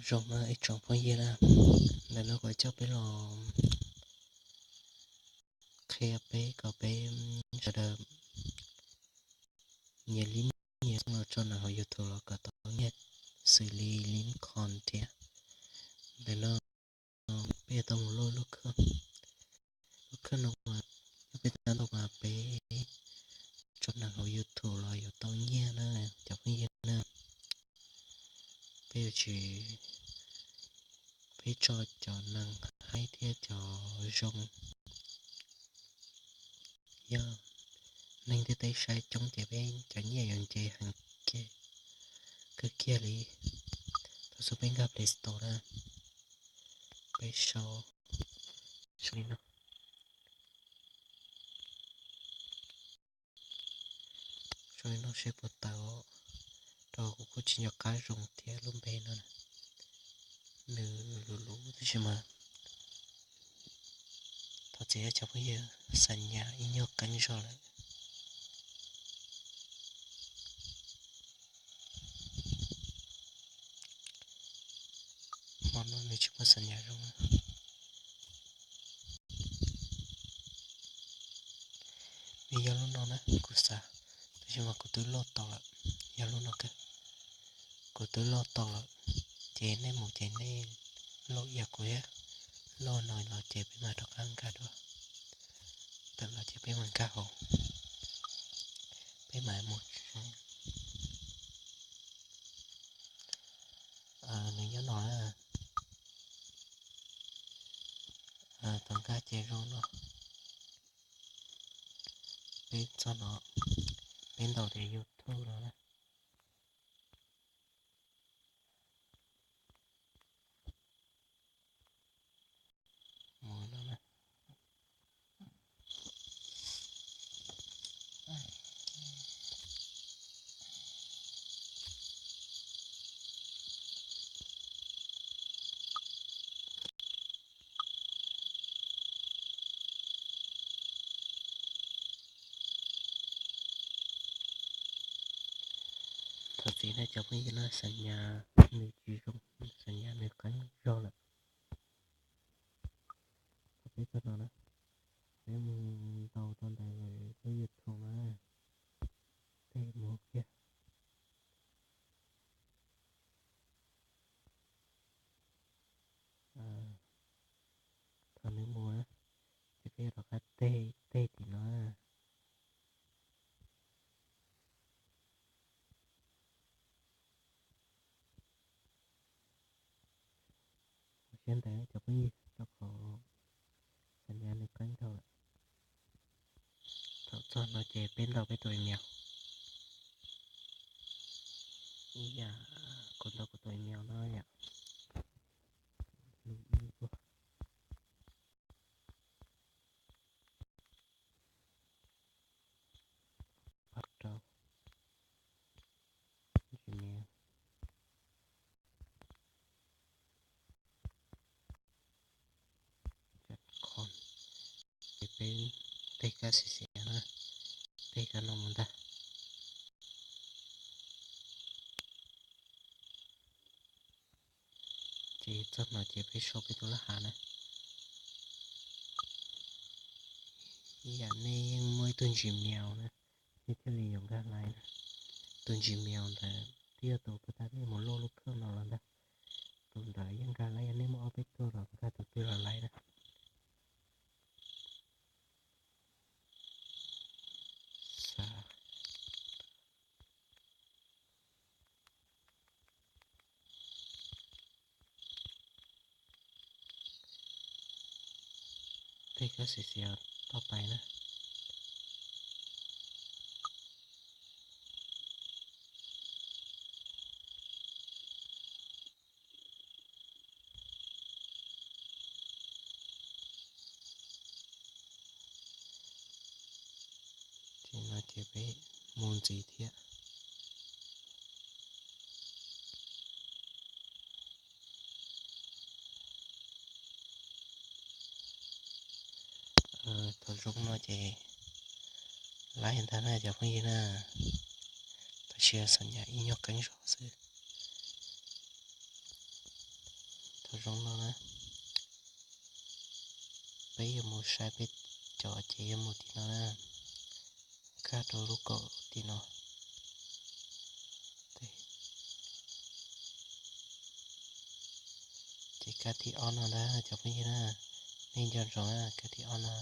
Zoo na ib tsoom phooj ywg na, ntawm no kuv coj peb los qhia peb kom peb sawv daws nyias lib nyias xov los tso nees hauv YouTube los kom tau nyiaj xws li lib khon thiab. Ntawm no peb yuav tau mus load lub khawb, lub khawb no mas yog peb tab ntau mas peb tso nees hauv YouTube los yuav tau nyiaj na cov phooj ywg na. Peb yuav tsis, peb tso cov neeg haib thiab cov zoo. Yog neeg ntiaj teb saib coob ces peb cov nyiaj yuav nce heev kiag, kawg kiag li. Thaum xub peb nkag Play Store na, peb sau, sau li no, sau li no seb puas tawm, rau kuv kuj tsis nco qab zoo thiab lub npe no na. Nws luv luv tab sis mas thov txim cov phooj ywg, xam nyas ib nyuag qeeb zog lawm. Hmo no nws tsis muaj xam nyas zoo. Nws yog lub no na kuv xav, tab sis mas kuv twb load tau lawm. Yog lub no kawg, kuv twb load tau lawm. Ces nej mus ces nej load ib yam kuv thiab, load no los ces peb mam rov qab nkag dua. Tawm los ces peb mam nkag hauv, peb mam mus. Nws nyob no na. Thaum nkag ces zoo no. Peb txog no, peb ntaus tias YouTube no na. Mus no na. Thov txim na cov phooj ywg na, xam nyas nws tsis zoo, xam nyas nws qeeb zog lawm. Peb txog no na, peb mus ntaus tau ntawd lawm lub YouTube na, tej mus kiag. Thaum nws mus na, ces peb rov qab tej, tej tim no. Ua siab ntev cov phooj ywg, rau qhov xam nyas nws qeeb dhau lawm. Thaum txog no ces peb ntaus peb tus email. Ib yam kuv ntaus kuv tus email no yom. Lub ib ua pab rau Gmail. Ces peb tej kab xiav xiav na, tej kab no mus ntag. Ces txog no ces peb sau peb tus laj hav na. Ib yam nej yeej muaj ib tug Gmail na, nej thiaj li yuav nkag laiv na. Tus Gmail ntawd twb yog tus puag ta nej mus load lub khawb no los ntag. Tus ntawd yeej nkag laiv, yog nej muaj ob peb tug los nkag tus twg los laiv na. Xav tej kab xiav xiav toj pais na. Ces no ces peb mus ntxiv thiab. Thaum zoo no ces laiv ntag na cov phooj ywg na. Tab sis xam nyas ib nyuag qeeb zog xwb. Cov zoo no na, peb yuav mus saib peb cov ces yuav mus tim no na, nkag rau lub kaum tim no. Ces kab thib ob no na cov phooj ywg na, nej nco ntsoov na, kab thib ob no.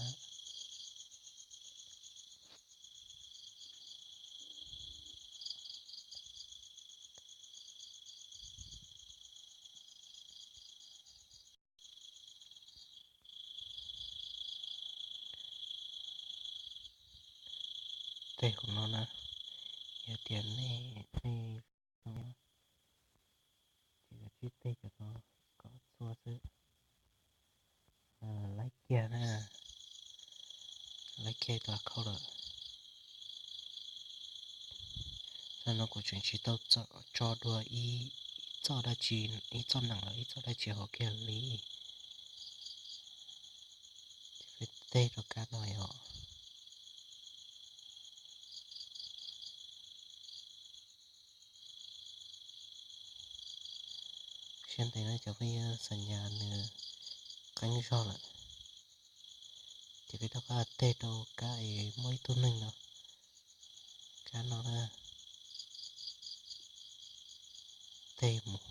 Tej hauv no na, yog tias nej, nej, ces kav tsij tej cov no kom txhua xwb. Laib kiag na, laib kiag tus khau lawm. Tam no kuv tseem tsis tau tso dua ib txoj dab tsi, ib txoj nees los ib txoj dab tsi hauv kiag li. Peb tej rau kab no yom. Siab ntev na cov phooj ywg, xam nyas nws qeeb zog lawm. Ces peb rov qab tej rau kab es muaj ib tug neeg no, kab no na, tej mus.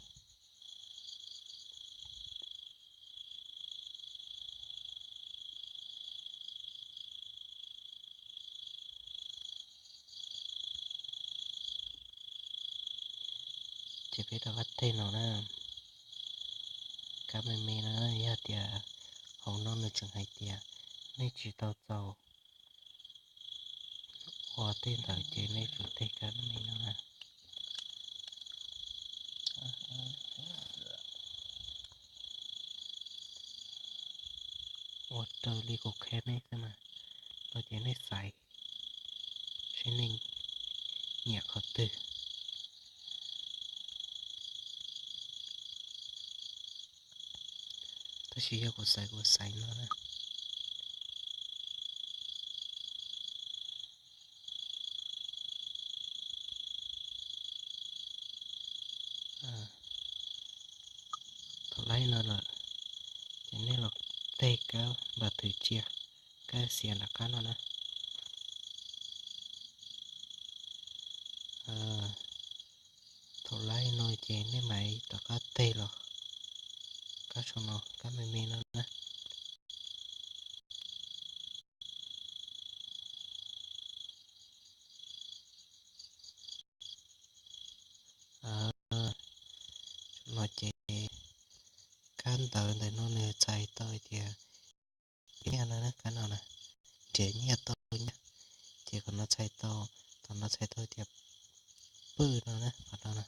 Ces peb rov qab tej no na, kab me me no, yog tias hauv no nws tseem hais tias nej tsis tau txaus ua tej ntawd ces nej tsum tej kab me me no na. Ua raws li kuv qhia nej xwb mas, no ces nej xaiv seb nej nyiam qhov twg. Tab sis yog kuv xaiv, kuv xaiv no na. Thaum laib no lawm ces nej los tej kab npam thwm cia, kab xiav nram qab no na. Thaum laib no ces nej mam rov qab tej los kab saum no, kab me me no na. No ces kab ntawv ntawm no nws txhais tau tias nyiaj no, kab no na, nrhiav nyiaj tau nyiaj. Ces qhov no txhais tau, qhov no txhais tau tias pwj no na, qhov no na,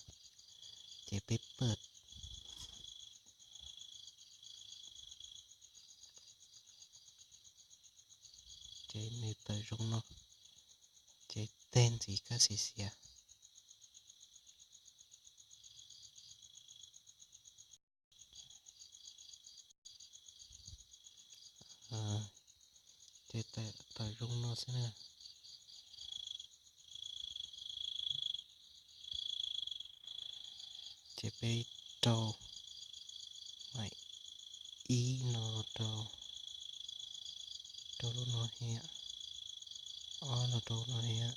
ces peb pwj. Ces nws tawm zoo no, ces tej ntxiv kab xiav xiav. Ces tawm zoo no xwb na. Ces peb rau maim ib no rau, rau lub no thiab, ob no rau lub no thiab.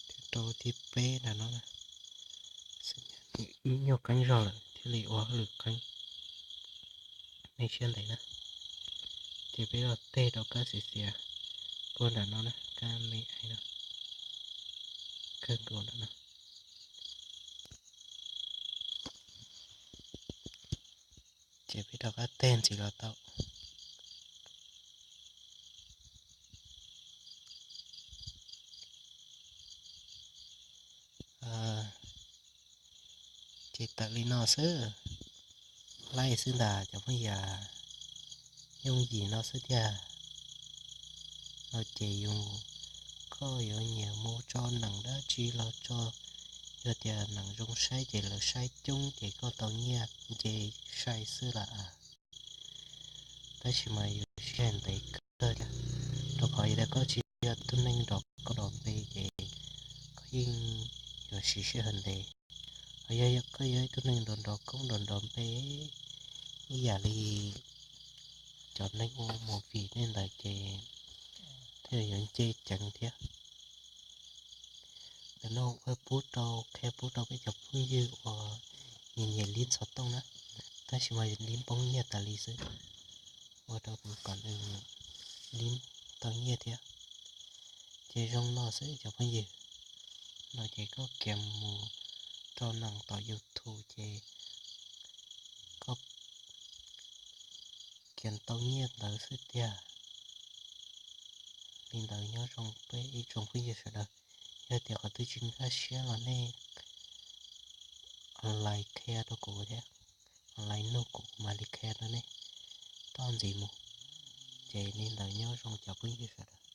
Thiab rau thib peb nram no na. Ib nyuag qeeb zog lawm thiaj li ua hauj lwm qeeb. Nej siab ntev na. Ces peb los tej rau kab xiav xiav puag nram no na, kab me ais no, kawg nkaus nram no. Ces peb rov qab tej ntxiv los tau. Ces tawm li no xwb, laij xwb ntag cov phooj ywg, yooj yim no xwb tiag. No ces yus, koj yuav nyiam mus tso nees dab tsi los tso, yog tias nees zoo saib ces lawv saib coob ces koj tau nyiaj nce sai xwb lawm. Tab sis mas yus sib hais ntev kawg thiab, rau qhov yog tias koj tsis yog tug neeg nrov koj nrov npe ces koj yeej yuav siv sij hawm ntev. Ho yog koj yog ib tug neeg nrov nrov koob nrov nrov npe ib yam li cov neeg ua movie nej ntawd ces thiaj yuav nce ceev thiab. Ntawm no kuv pub rau, qhia pub rau peb cov phooj ywg uas nyiam nyiam lib xov tooj na, tab sis mas lib poob nyiaj tas li xwb, ua rau kuv kom nws lib tau nyiaj thiab. Ces zoo no xwb cov phooj ywg, no ces koj kiag mus rau nees tom YouTube ces koj kiag tau nyiaj ntawd xwb tiag. Li ntawd nyob zoo peb ib tsoom phooj ywg sawv daws, yog tias qhov twg tsis nkag siab los nej online qhia rau kuv thiab, online nug kuv kuv mam li qhia rau nej toj ntxiv mus. Ces li ntawd nyob zoo cov phooj ywg sawv daws.